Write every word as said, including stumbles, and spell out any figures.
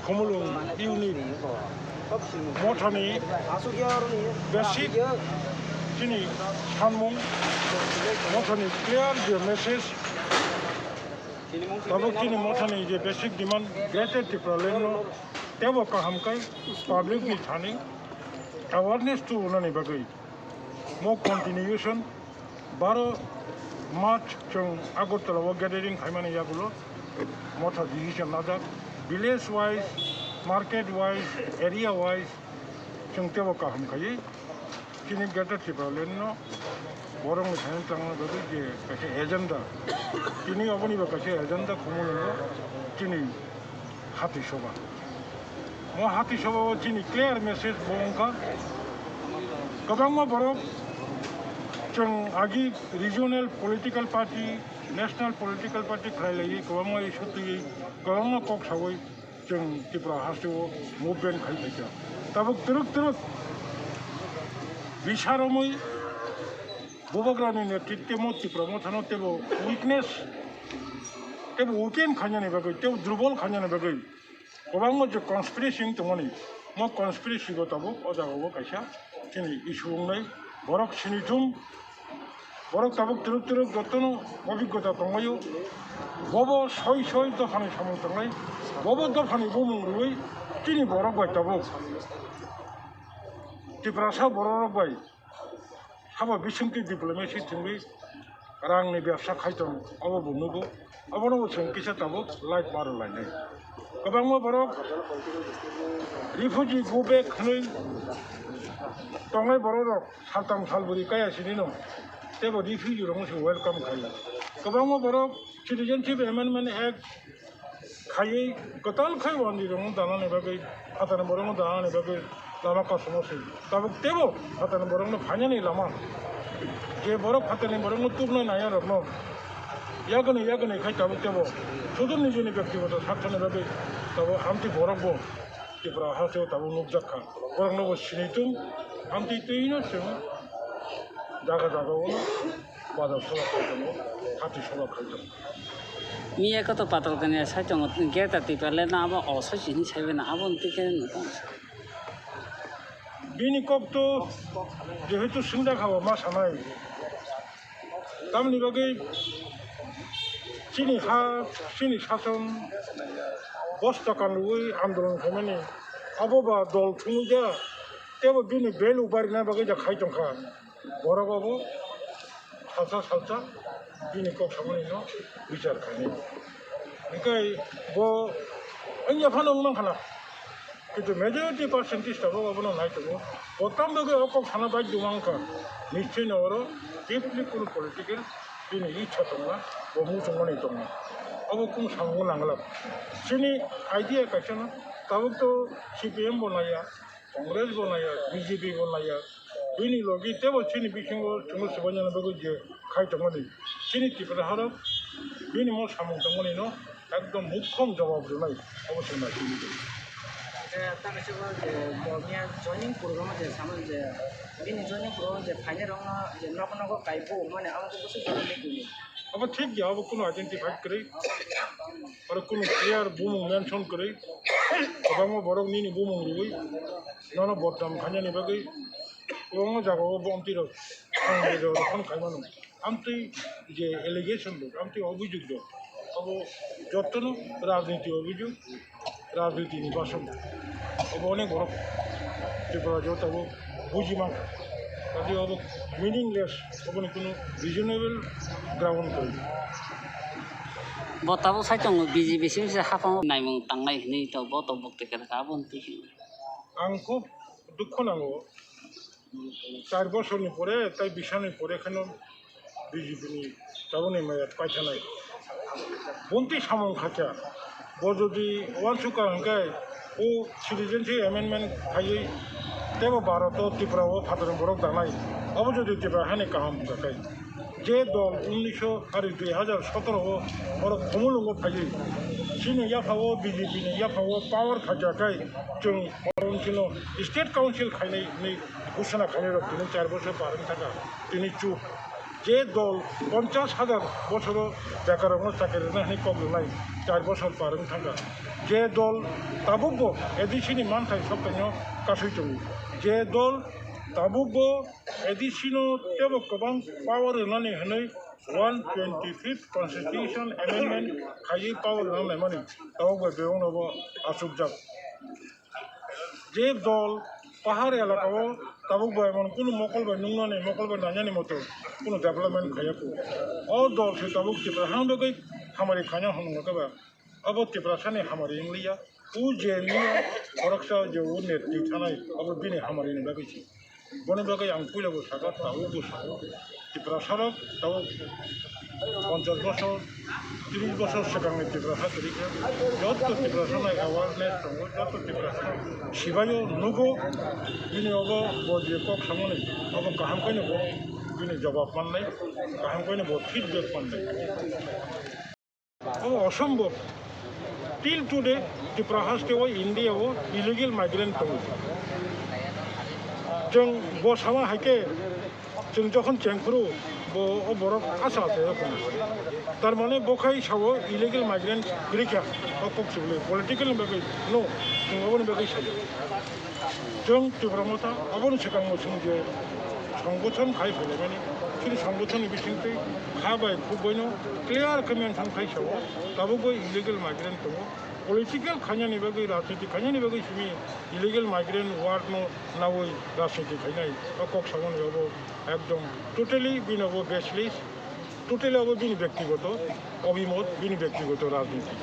Khumulwng unit mothani basic chini sanmung, mothani clear je message, tabuk chini mothani je basic demand Greater Tipraland no tebo kaham kai public ni thani awareness tubunani bagwi mo continuation baro March chwng Agartala o gathering khaimani yagulo motha decision najak, village wise, market wise, area wise chwng tebo kaham khaiwi chini Greater Tipraland no borokni thani tangna bagwi je kaisa agenda, tini obonibo kaisa agenda khumui wngo chini Hati Sobha. Mo Hati Sobha o chini clear message bo wngkha, kwbangma borok chwng agi regional political party, national political party khlai laiwi kwbangma issue twiwi kwbangma kok sawi chwng Tripura haste o movement khai phaikha. Tabuk twrwk twrwk bisar romwi Bubagrani netritwmo Tipra Mothano tebo weakness, tebo weaken khainani bagwi, tebo durbol khainani bagwi kwbangma je conspiracy wng tongmani, mo conspiracy bo tabuk o jagao kaisa chini issue wngnai. Borok sinitum, borok tabuk twrwk twrwk jotono obhiggota tonglaio, bobo soi soi dophani samung tongnai, bobo dophani bumung rwui chini borok bai tabuk Tiprasa borok rok bai sabo bisingtwi diplomacy thwngwi rangni bebsa khai tong, obo bo nugo. Obono bo chwng kisa tabuk light ma rw lainai. Kwbangma borok refugee go back hwnwi tongnai borok rok saltham salbwrwi kaya sinino tebo refugee rokno se welcome khai. Kwbangma borok Citizenship Amendment Act khaiwi kwtal khai wandi rokno danani bagwi, phatani borokno danani bagwi lama kosomo se. Tabuk tebo phatani borokno phainani lama, je borok phatani borokno tubna naya rokno yagani yagani khai tabuk tebo sudum nijini bektigoto sakthani bagwi tabuk amtwi borok bo Tripura hasteo tabuk nukjak kha. Borokno bo sinitung, amtwi twino chwng jaga jaga o bazar soba khai tongo, hati soba khai tongo. Miya koto patal kanya sai tongo, Greater Tipraland no abo osoi sini sai bena abo twi khe nukha. Bini kok to jehetu swngjakha bo ma sanai. Tamni bagwi chini ha, chini sason bosta kanwi andolon khaimani abo ba dol thumwi ja, tebo bini value barina bagwi ja khai tongkha. Borok abo salsa salsa bini kok samani no bichar khainai. Hinkhe bo wngya phano wngmang khana. Kintu majority percentage tabuk abono nai tongo. Bo tam bagwi o kok sana baidyo wngkha. Nischoi no oro deeply kunu political bini ichha tongma, bo muchungmani tongma. Abo kunu samung nangla. Chini idea kaisa no, tabuk to C P M bo naiya, Congress bo naiya, B J P bo naiya. Bini logi tebo chini bisingo chwngno swbainani bagwi je khai tongmani, chini Tipra harok bini mo samung tongmani no ekdom mukhom jawab rwnai, obo se nai sini. Je ta kaisa bo je bo miya joining program je samani je bini joining program je phainai rokno je nogo nogo kaibo mane amo khe bwswk jora ni kuni. Abo thik ya, abo kunu identify kwrwi, oro kunu clear bumung mention kwrwi, kwbangma borok nini bumung rwui nono bodnam khainani bagwi kwbangma jagao bomti rok thang rok phano khaimano. Amtwi je allegation rok, amtwi obhijog rok, abo jotono rajniti obhijog, rajniti ni basong. Abo onek borok Tripura rajyo tabuk buji mankha. Tei abo meaningless, aboni kunu reasonable ground kwrwi. Bo tabuk sai tongo B J P simi se haphang naimung tangnai hinwi to bo to bukti kwrwkha aboni twi. Ang khub dukho nango. Char bosorni pore, tai bisani pore kheno B J P ni tabukni maya paithanai. Bonti samung khacha, bo jodi uansukha hwnkhe, o citizenship amendment khaiwi teibo Bharat o Tripura o phatarni borok danai, abo jodi Tripura hani kaham hwnkha khe, je dol unnisho, ari dui hajar sotoro o borok Khumulwngo phaiwi, chini yapha o B J P ni yapha o power khacha khe, chwng oro chwngno state council khainai hinwi Ghosona khainai rok tini char bosor par wng thaka, tini chuk. Je dol ponchash hajar bochoro bekarrokno chakri rwna hwnwi kok rwnai char bochor par wng thangkha. Je dol tabukbo A D C ni manthai soktaino kasui tongo. Je dol tabukbo A D C no teibo kwbang power rwnani hwnwi one twenty-fifth Constitution Amendment khaiwi power rwna laimani tabukbo bebakno bo achukjak. Je dol pahar elakao tabuk bai emon kunu mokol bai nungnani, mokol bai nainani moto kunu development khaiya kho. O dol se tabuk Tipra hang bagwi hamari khaina hwnwi khe ba abo Tiprasani hamari wng liya. O je niya khoroksa je o netri thanai abo bini hamari ni bagwi se. Boni bagwi ang puila bo sakha, tabuk bo sakha. Tiprasarok tabuk ponchash bochor, trish bochor swkangni Tiprasa kwrwi khe, joto Tiprasano awareness tongo, joto Tiprasa sibaio nugo, bini obo bo je kok samani, obo kaham khe bo bini jawab mannai, kaham khe bo feedback mannai. Obo osombhob. Till today, Tripura haste o India o illegal migrant tongo. Chwng bo sama hai khe, chwng jokhon chengphuru, bo o borok asa asa o phano. Tar mane bo khai sao illegal migrant kwrwi kha, o kok chukli political ni bagwi no, chwng oboni bagwi sao. Chwng Tipra Motha aboni swkango chwng je songgothon khai phaimani, chini songgothon ni bisingtwi ha bai khuk baino clear khe mention khai sao, tabuk bai illegal migrant tongo. Political khainani bagwi, rajniti khainani bagwi simi illegal migrant word no nawi rajniti khainai, o kok samani abo ekdom totally bini abo baseless, totally abo bini bektigoto obimot, bini bektigoto rajniti.